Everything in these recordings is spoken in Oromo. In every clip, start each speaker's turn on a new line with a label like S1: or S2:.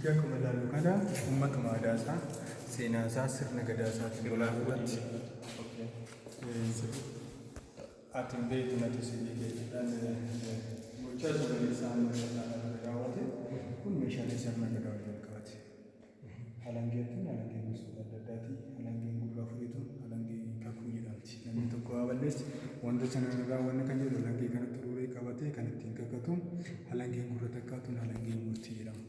S1: Egaa akkuma ilaallu kana uummatuma aadaa isaa, seenaa isaa, sirna gadaa isaatiin lolaa irratti ati hin beektu natu si beeka jechuudhaan gochaa suukaneessaa amma irra raawwate kun meeshaalee sirna gadaa waliin wal qabate. Alangeen tun alangee gosoota adda addaati. Alangeen gurra afurii tun alangee kakuu jedhamti. Namni tokko waa balleesse wanta sana hin raawwanne kan jedhu alangee kana xuruuree qabatee kan ittiin kakatu. Alangeen gurra takkaa tun alangee murtii jedhama.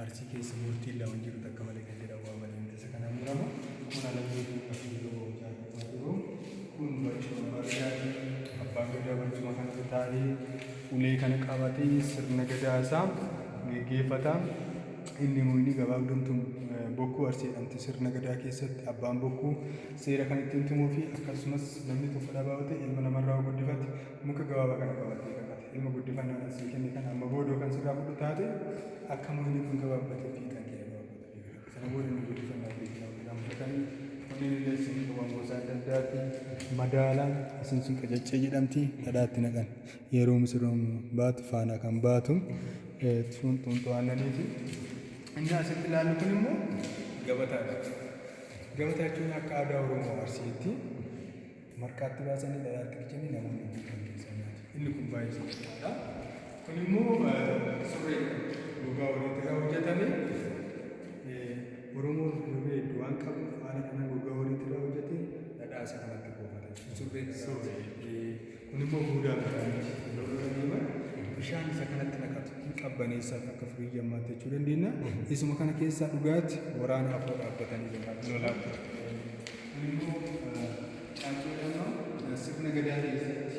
S1: Arsii keessa murtiin lama hin jiru takka malee kan jedhamu waa malee miti isa kanaan murama. Kun alangee gurra afurii yeroo ba'u jiru. Kun barcuma abbaa gadaati. Abbaan gadaa barcuma kanarra taa'ee ulee kana qabatee sirna gadaa isaa geggeeffata. Inni muyni gabaabduun tun Bokkuu Arsii jedhamti. Sirna Gadaa keessatti abbaan Bokkuu seera kan ittiin tumuu fi akkasumas namni tokko dhabaa yoo ta'e ilma namarraa yoo guddifate muka gabaabaa kana qabatee kakata. Ilma guddifannaadhaan sii kenne kana amma booda yoo kan sirraa fudhu taate akka muyni kun gabaabbatee fiixaan kee gabaabbatu beeka. Sana booda inni guddifannaa beekna irraa fudhatanii kunneen illee siinqeewwan gosa adda addaati. Madaala isin sun qacaccee jedhamti dhadhaatti naqan. Yeroo misirroon baatu faana kan baatu sun xuunxoo aannaniiti. Inni asitti ilaallu kun immoo gabataadha. Gabataa jechuun akka aadaa Oromoo Arsiitti marqaatti baasanii dhadhaatti qicanii namoonni hundi kan keessa nyaatu. Inni kun baay'ee salphaadha. Kun immoo surree gogaa horiitti kan hojjetame. Oromoon surree hedduu waan qabuuf haala kanaan gogaa horiitti irraa hojjete dhadhaa isa kanatti kuufata. Surree dhadhaa. Kun immoo buudaa bishaaniiti. Yeroo lola deeman bishaan isa kanatti naqatu. Hin qabbaneessaaf akka furii jammaatti jechuu dandeenya. Isuma kana keessaa dhugaati waraana afoo dhaabbatanii lolaaf. Kun immoo caaccuu jedhama. Sirna gadaa keessatti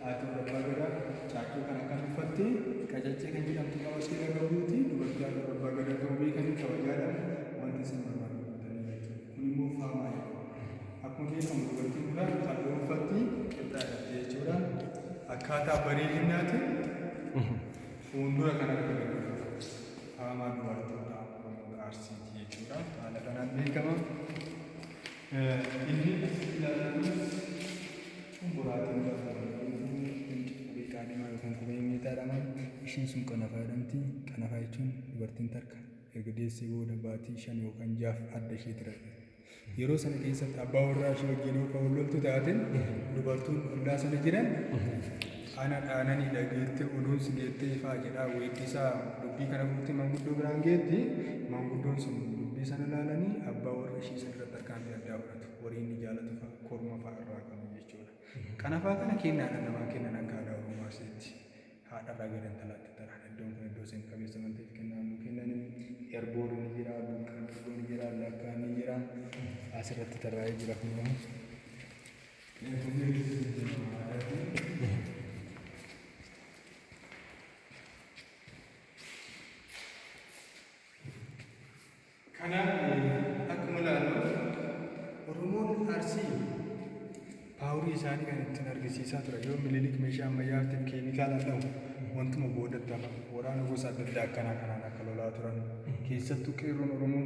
S1: haati warra abbaa gadaa caaccuu kana kan uffatte qacaccee kan jedhamtu qabattee laga buuti. Dubartii haadha warra abbaa gadaa ta'uu beekanii kabajaadhaan wanta isin barbaadu guutanii jechuudha. Kun immoo faamaa jedhama. Akkuma beekamu dubartiin duraan qal'oo uffatti qixxaa hidhatti jechuudha. Akkaataa bareedinaatiin fuuldura kanatti gadi dhufu. Faamaa dubartoota Oromoo Arsiiti jechuudha. Haala kanaan beekama. Inni asitti ilaalan kunis kun boraatiin gaafa qubee qaadhimaa yookaan qubee meexaa jedhama. Ishiin sun qanafaa jedhamti. Qanafaa jechuun dubartiin takka erga deessee booda baatii 5 yookaan 6f adda isheetti rarra'e. Yeroo sana keessatti abbaa warraa ishee wajjin yoo kan wal loltu taate dubartoonni ollaa sana jiran ana dhaananii dhageettee oduun si geettee ifaa jedhaa weeddisaa dubbii kana guuttee manguddoo biraan geetti. Manguddoon sun dubbii sana laalanii abbaa warra ishee sana irratti tarkaanfii addaa fudhatu. Horii inni jaalatu fa'a korma fa'a irraa qabu jechuudha. Qanafaa kana kennaadhaan namaa kennan akka aadaa Oromoo Arsiitti. Haadharraa gara intalaatti tara. Iddoon kun iddoo seena qabeessa waan ta'eef kennaa nuu kennani. Erboorri ni jira, burqaan erboo ni jira, lakkaan ni jira. Asirratti tarraa'ee jira kun immoo. Kunneenis jijjiirama aadaati. Kanaaf akkuma ilaallu Oromoon Arsii paaworii isaanii kan ittiin argisiisaa ture yoo Minilik meeshaa ammayyaatiif keemikaalaan dhahu wantuma boodatti hafa waraana gosa adda addaa akkanaa kanaan akka lolaa turan keessattuu qeerroon Oromoo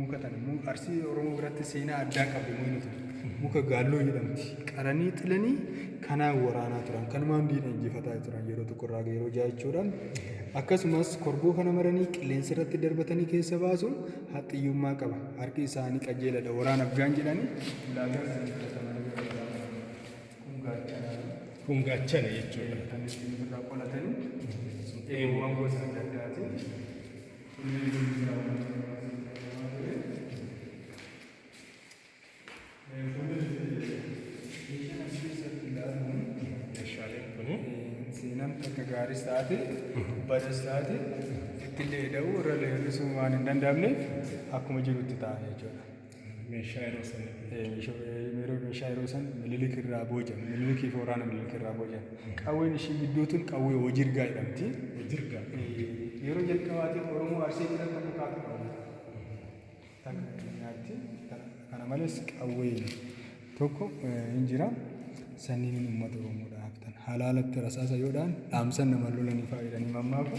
S1: muka tana Arsii Oromoo biratti seenaa addaa qabdi mukni tun muka gaalloo jedhamti qaranii xilanii kanaan waraanaa turan kanumaan diina injifataa turan yeroo tokko irraa yeroo ja'a jechuudha. Akkasumas korboo kana maranii qilleensa irratti darbatanii keessa baasuun haxxiyyummaa qaba. Harki isaanii qajeeladha. Waraanaaf gaan jedhanii ulaagaa isaanii filatamanii gara kun gaachana.
S2: Kun gaachana jechuudha.
S1: Kan ittiin ofirraa qolatanii eeguuwwan gosa adda addaatiin. Kunneen Meeshaan as keessatti ilaaluun
S2: Meeshaaleen kun
S1: seenaan takka gaaris taate badas taate ittillee ida'uu irra hir'isuu waan hin danda'amneef akkuma jirutti ta'a jechuudha.
S2: Meeshaa yeroo sanii.
S1: Yeroo meeshaa yeroo san Minilik irraa booji'an. Minilikii fi waraana Minilik irraa booji'an. Qawween ishii gidduu tun qawwee Wajirgaa jedhamti.
S2: Wajirgaa.
S1: Yeroo jalqabaatiif Oromoo Arsii biratti akka kaatu qawwee. Takka nyaatti. Kana malees qawwee tokko hin jira. Sanniin uummata Oromoodhaaf tan halaalatti rasaasa yoo dhaan dhaamsan nama lolanii fa'aa jedhanii mammaaku.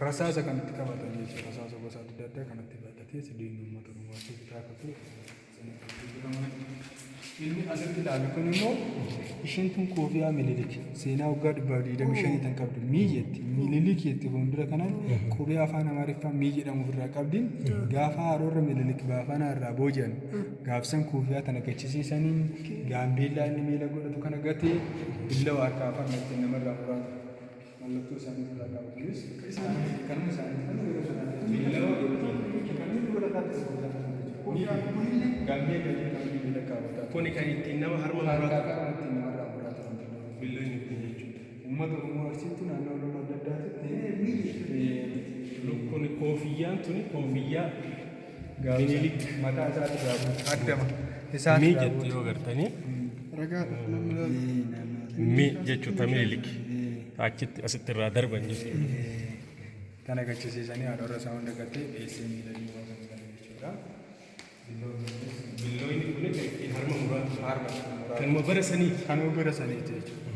S1: Rasaasa kan itti qabatan jechuudha. Rasaasa gosa adda addaa kan itti baadhatee sidiin uummata Oromoo asii bitaa akka ture. Inni asitti ilaalu kun immoo isheen tun koofiyaa Minilik seenaa waggaa 125 tan qabdu mii jetti. Minilik jetti fuuldura kanaan qubee afaan Amaariffaa mii jedhamu ofirraa qabdi. Gaafa haroorra Minilik baafanaa irraa booji'an gaafsan koofiyaa tana gachisiisanii gaambeellaa inni miila godhatu kana gatee billawa harkaa afaan ittiin namarraa muraatu. Mallattoo isaanii ofirraa qaba kunis kanuma isaanii kan yeroo sanaatti.
S2: Billawa ittiin.
S1: Kan inni dubara taate gaambeellaa jedhamu miila kaawwataa.
S2: Kuni kan ittiin nama harma
S1: Harkaa
S2: muraatu.
S1: qaama ittiin namarraa muraatu.
S2: Billoonni kun jechuudha.
S1: Uummata Oromoo Arsiitti naannoo Oromoo adda addaatitti
S2: Kun koofiyyaan tuni koofiyyaa Minilik.
S1: Mataa isaatti gaafa addama.
S2: Mii jetti yoo gartanii.
S3: Ragaadha namni ilaalu.
S2: Mi jechuudha Minilik. Achitti asitti irraa darban jechuudha.
S1: Kana gachisiisanii haadha isaa hunda gattee dhiyeessee miila diimaa kan jiran jechuudha.
S2: Billoonni kun kan ittiin harma muraatu.
S1: Harma ittiin muraatu.
S2: Kanuma bara saniiti.
S1: Kanuma bara saniiti jechuudha.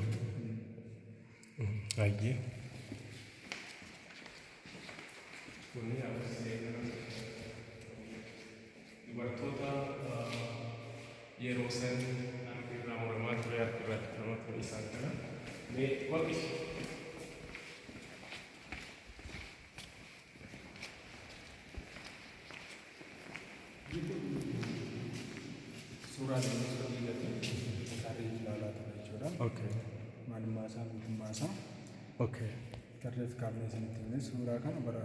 S2: Baay'ee. Kuni seenaa dubartoota yeroo san harki irraa muramaa ture, harki irraa citamaa ture isaan kana. Mee waqisi.
S1: Suuraa leenjisuu dhiigatti tarree ilaalaa ture jechuudha. Maalummaa isaa, guutummaa isaa. Tarreef kaafnee isinitti himne suuraa kana bara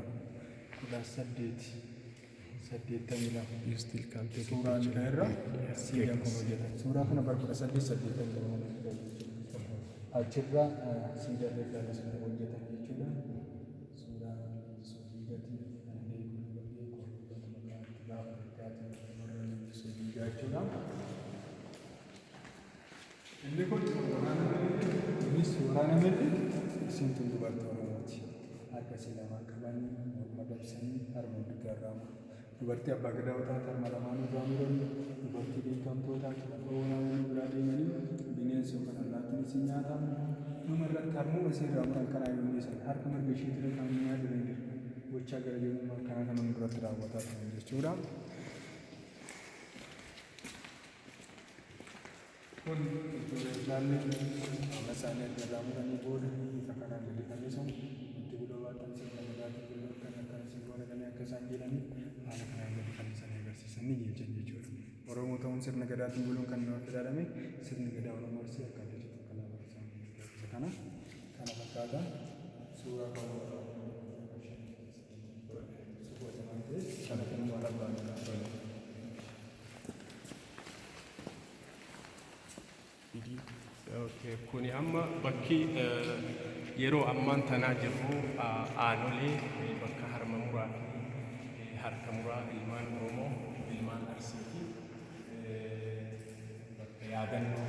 S1: 1882.
S2: You still can take a
S1: Suuraa
S2: picture.
S1: kana irra siidaan kun hojjetame. Suuraa kana bara 1882 hojjetame jechuudha. Achirra siidaa irra sun hojjetame jechuudha. Suuraa leenjisuu dhiigatti baay'ee maqaa itti gaafate warra leenjisuu dhiigaa jechuudha. Inni kun waraana Minilik, innis waraana Minilik, isin tun dubartii Oromooti. Harka isii lamaan qabanii, morma dabsanii, harma walirraa irraa muru. Dubartii abbaa gadaa taate harma lamaan irraa muranii, dubartii beekamtuu taate lafa waraabanii biraa deemanii, bineensi yookaan allaattiin isii nyaata. Dhuma irratti harmuma isii irraa muran kanaa yommuu dhiisan harka mirga isheetiin kan nyaata jiru. Gochaa gara jabummaa akkanaa kana duratti raawwataa turan jechuudha. Kun iddoo ilaalle qaama isaanii erga irraa muranii booda bifa kanaan gadi fannisu itti buloo baatan sirna gadaatiin buloo akkana akkana si godhatanii akka isaan jedhanii haala kanaan gadi fannisanii agarsiisanii jecha jechuudha. Oromoo ta'uun sirna gadaatiin buluun kan namatti ilaalame sirni gadaa Oromoo Arsii akka adda jiru akka lafa isaa kana kana fakkaata suuraa qabu. Kana kan waan abbaan
S2: Okay, kuni amma bakki yeroo ammaan tanaa jirru aanolee bakka harma muraa fi harka muraa ilmaan Oromoo, ilmaan Arsiiti. Bakka yaadannoo